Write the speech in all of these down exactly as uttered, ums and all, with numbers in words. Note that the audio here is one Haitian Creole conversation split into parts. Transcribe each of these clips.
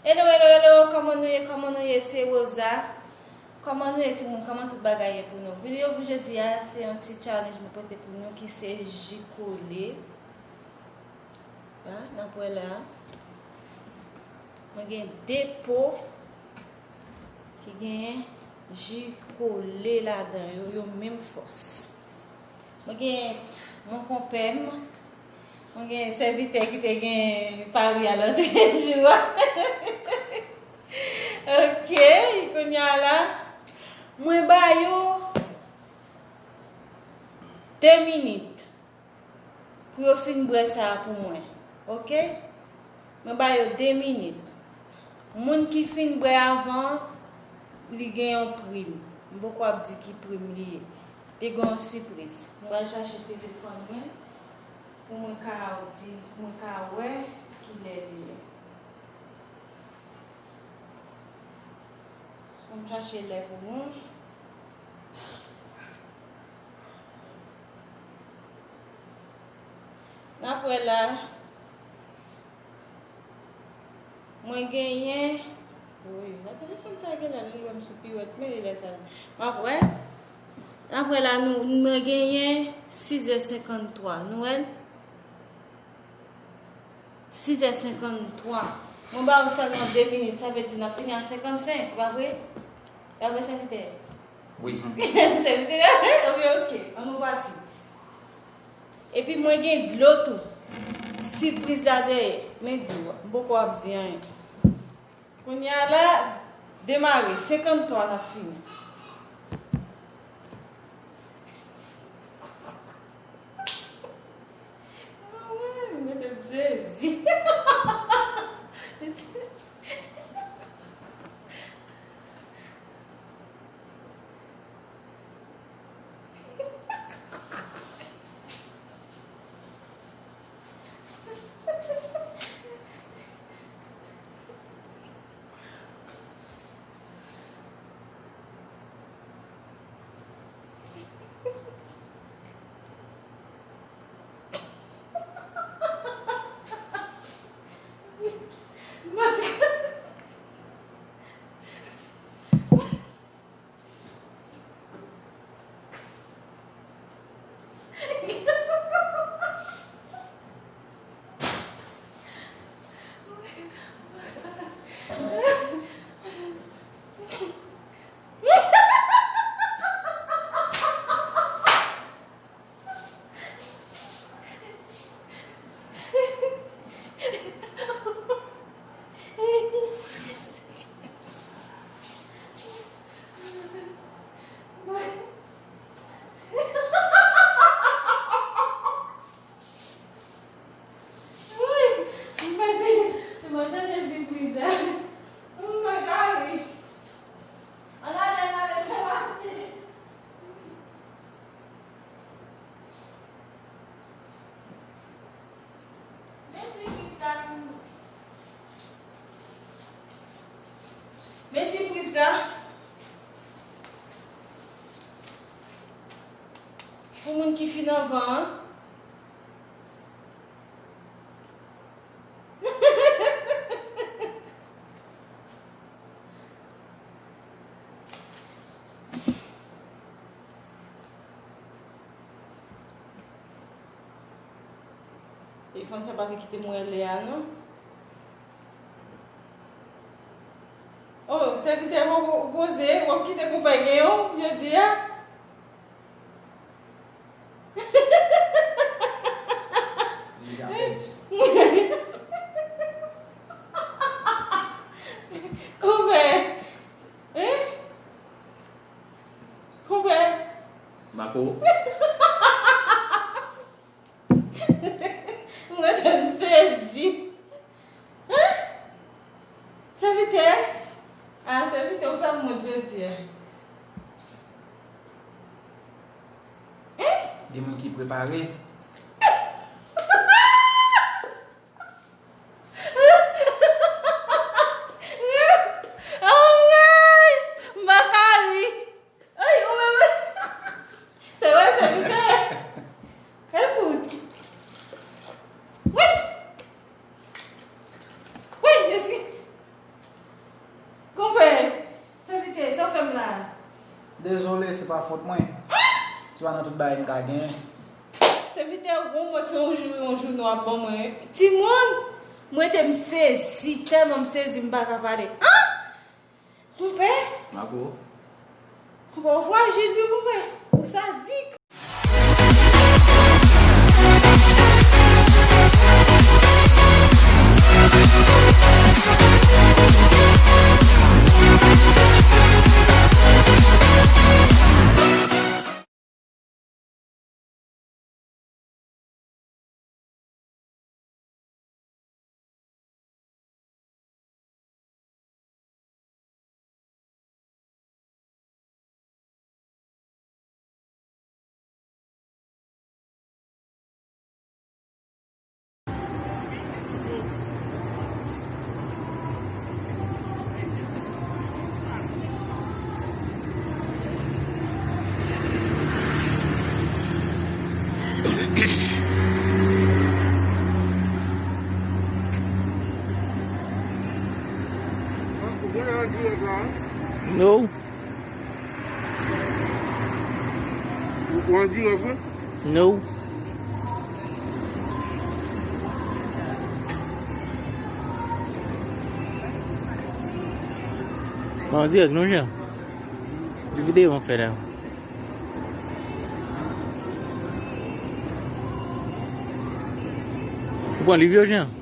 Hello, hello, hello, kòman nou ye, kòman nou ye, se Rosa. Kòman nou ye timoun, kòman tout bagay ye pou nou? Videyo pou jodi a, se yon ti challenge mwen pote pou nou ki se ji kole. A, n ap wè la. Mwen gen de po ki genyen ji kole ladan yo, yo menm fòs. Mwen gen mon konpè m. Mwen gen sèvitè ki te gen pari a lòt jou a. Ok, kounye a la, mwen ba yo de minit pou yo fin bwè sa a pou mwen. Ok? Mwen ba yo de minit. Moun ki fin bwè avan, li gen yon prim. M poko ap di ki prim li ye. Li gen yon sipriz. Mwen pral chache telefòn mwen pou mwen ka di, pou mwen ka wè kilè li ye. Mwen chache lè pou nou. N ap wè la. Mwen genyen. Wi, nan telefòn sa gen lè li wè m sou piwèt, men li lè sa. M ap wè. N ap wè la, nou, mwen genyen sizè senkanntwa. Nou wè l? Sizè senkanntwa. Mwen ba ou sèlman de minit, sa vle di n ap fini a senkannsenk, pa vre? Pa vre, sèvitè? Wi. Sèvitè, ok, ok, an nou pati. Epi mwen gen dlo tou. Sipriz la dèyè. Men dlo a. M poko ap di anyen. Kounye a la, demare. Senkanntwa n ap fini. Mwen, mwen te sezi. Wi, m pa te, m pa chanje sipriz la. M pa ka ri. Ann ale, ann ale, fè mache. Men sipriz la pou nou. Men sipriz la. Pou moun ki fin anvan an. Telefòn sa pa vle kite m wè lè a, non. Oh, sèvitè, w ap poze, w ap kite konpè gen yon, jodi a? Li ka pèdi. Konpè. Hein? Konpè. Mako. Mwen te sezi. Hein? Sèvitè? Ah, sèvitè, ou fè m wont jodi a. Hein? Gen moun ki prepare. Anmwey! M pa ka ri. Ay, ou menm. Se vre, sèvitè. Epout. Wi! Wi, eski. pa fòt mwen. Se pa nan tout bagay m ka genyen. Se vite ou bon, mwen se yon jou, yon jou nou ap ban mwen. Timoun, mwen te m sezi, tèlman m sezi, m pa ka pale. An! Konpè? Mako. Konpè, ou frajil, wi, konpè. Ou sadik. No. Ou an dirèk, wi? No. Mwen an dirèk, non, Jean? Ki videyo mwen fè la? Ou pran liv yo, Jean?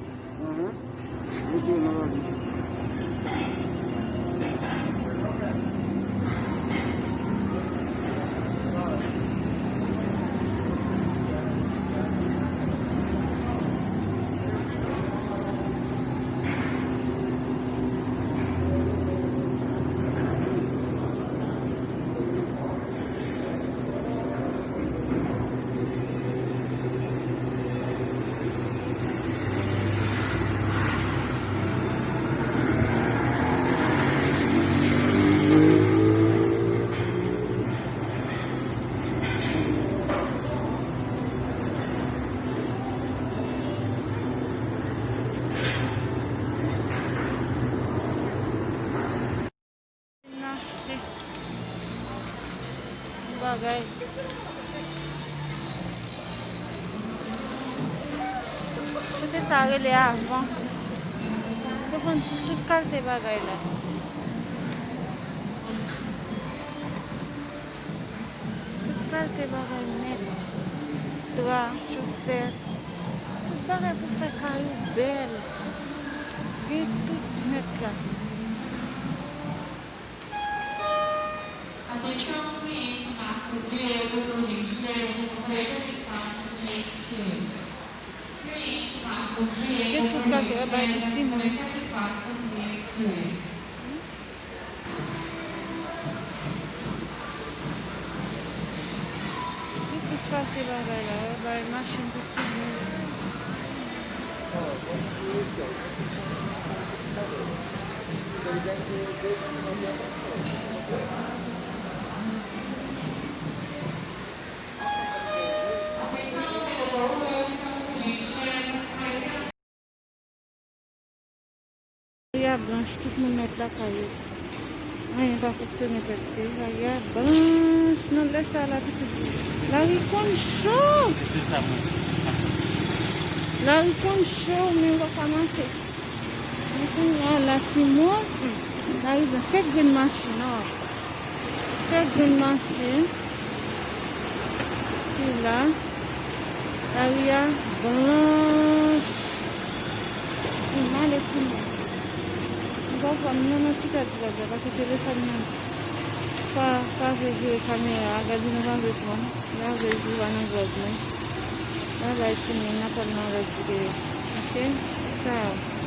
Vin achte yon bagay. Kote sa rele avan. Yo vann tout kalte bagay la. Tout kalte bagay nèt. Dra, chosèt, tout bagay pou fè kay ou bèl. Gen tout nèt la. Gen tout kalte bagay pou timoun. Gen tout kalte bagay la, bagay machin pou timoun. Lari a blanch, tout moun mèt lakay yo. Anyen pa fonksyone prèske. Lari a blanch nan lè sa la, pitit. Lari konn cho! Lari konn cho, men w pa ka mache. Men kounye a la, timoun, hmm, lari blanch. Kèk grenn machin, non. Kèk grenn machin ki la. Lari a blanch. Li male timoun. M pafwa m nan ti tèt vlòg la, paske telefòn nan pa, pa vle jere kamera a. Gade nou pa vle pran. N a vle jwe nan vlòg mwen. Babay timoun, n a pran nan lòt videyo. Oke? Ciao.